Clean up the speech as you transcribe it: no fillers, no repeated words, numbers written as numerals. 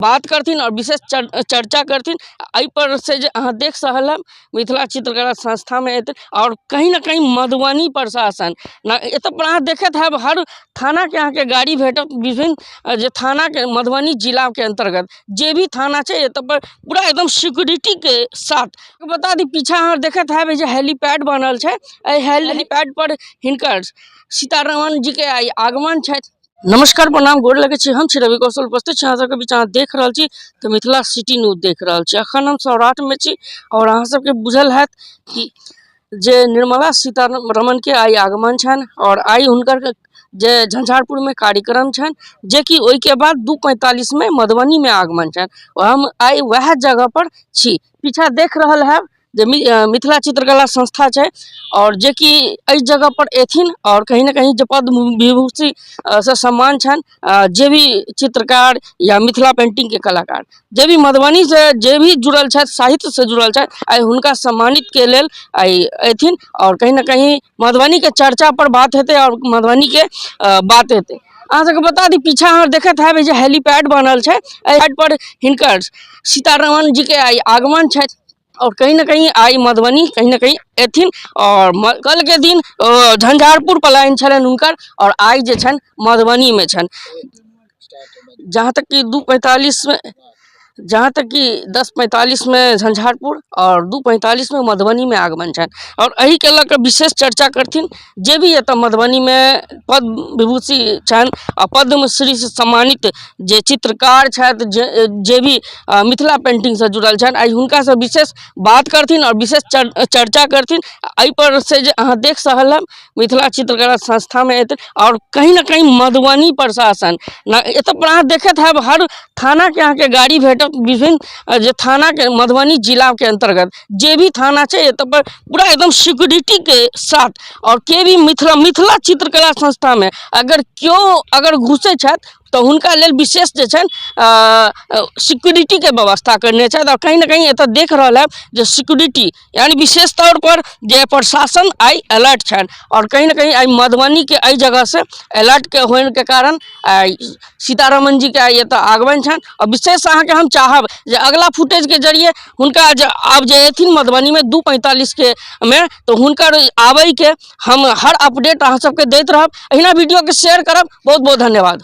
बात करथिन आओर विशेष चर्चा करथिन। एहि पर से जे अहाँ देख सकल हब मिथिला चित्रकला संस्थामे एतै आओर कहीं ना कहीं मधुबनी प्रशासन एतऽ पर अहाँ देखैत हैब हर थानाके अहाँके गाड़ी भेटत। विभिन्न जे थानाके मधुबनी जिलाके अन्तर्गत जे भी थाना छै एतऽ पर पूरा एकदम सिक्योरिटीके साथ। बता दी पीछा अहाँ देखैत हैब जे हेलीपैड बनल छै, एहि हेलीपैड पर हिनकर सीतारमण जी के आइ आगमन छथि। नमस्कार, प्रणाम, गोर लगै छी। हम छी रवि कौशल, उपस्थित छी अहाँ सबके बीच। अहाँ देख रहल छी तऽ मिथिला सिटी न्यूज देख रहल छी। अखन हम सौराठमे छी आओर अहाँ सबके बुझल हैत कि जे निर्मला सीतारमण के आइ आगमन छनि आओर आइ हुनकर जे झंझारपुरमे कार्यक्रम छनि, जेकि ओहिके बाद 2:45 मे मधुबनीमे आगमन छनि। हम आइ वएह जगह पर छी। पीछा देख रहल हैब जे मिथिला चित्रकला संस्था छै आओर जेकि एहि जगह पर एथिन आओर कहीं ने कहीं जे पद्म विभूषण से सम्मान छनि जे भी चित्रकार या मिथिला पेंटिंगके कलाकार जे भी मधुबनीसँ जे भी जुड़ल छथि, साहित्यसँ जुड़ल छथि, आइ हुनका सम्मानितके लेल आइ एथिन आओर कहीं ने कहीं मधुबनीके चर्चा पर बात हेतै आओर मधुबनीके बात हेतै। अहाँ सबके बता दी पीछा अहाँ देखैत हैब जे हेलीपैड बनल छै, एहि पर हिनकर सीतारमण जी के आइ आगमन छथि और कहीं ना कहीं आइ मधुबनी कहीं ना कहीं एथिन। और कल के दिन झंझारपुर पलायन छलनि हुनकर और आइ जे छनि मधुबनी में छनि। जहाँ तक कि 2:45 में, जहाँ तक कि 10:45 में झंझारपुर और 2:45 में मधुबनी में आगमन छनि। और एहि के लऽ कऽ विशेष चर्चा करथिन जे भी एतऽ मधुबनी में पद्म विभूषण छनि आ पद्मश्री से सम्मानित जे चित्रकार छथि, जे भी मिथिला पेंटिंगसँ जुड़ल छनि, आइ हुनकासँ विशेष बात करथिन आओर विशेष चर्चा करथिन। एहि पर से जे अहाँ देख सकल हब मिथिला चित्रकला संस्थामे एतै आओर कहीं ने कहीं मधुबनी प्रशासन एतऽ पर अहाँ देखैत हैब हर थानाके अहाँके गाड़ी भेटत। विभिन्न जे थानाके मधुबनी जिलाके अन्तर्गत जे भी थाना छै एतऽ पर पूरा एकदम सिक्योरिटीके साथ। आओर के भी मिथिला मिथिला चित्रकला संस्थामे अगर केओ अगर घुसै छथि तऽ हुनका लेल विशेष जे छनि सिक्योरिटीके व्यवस्था करने छथि। आओर कहीं ने कहीं एतऽ देख रहल हैब जे सिक्योरिटी यानी विशेष तौर पर जे प्रशासन आइ अलर्ट छनि और कहीं ना कहीं आइ मधुबनी के एहि जगह से अलर्ट के होने के कारण आइ सीतारमण जी के आइ एतऽ आगमन छनि। और विशेष अहाँके हम चाहब जे अगला फुटेज के जरिए हुनका जे आब जे एथिन मधुबनी में 2:45 के में, तो हुनकर आबै के हम हर अपडेट अहाँ सबके दैत रहब। एहिना वीडियो के शेयर करब। बहुत बहुत धन्यवाद।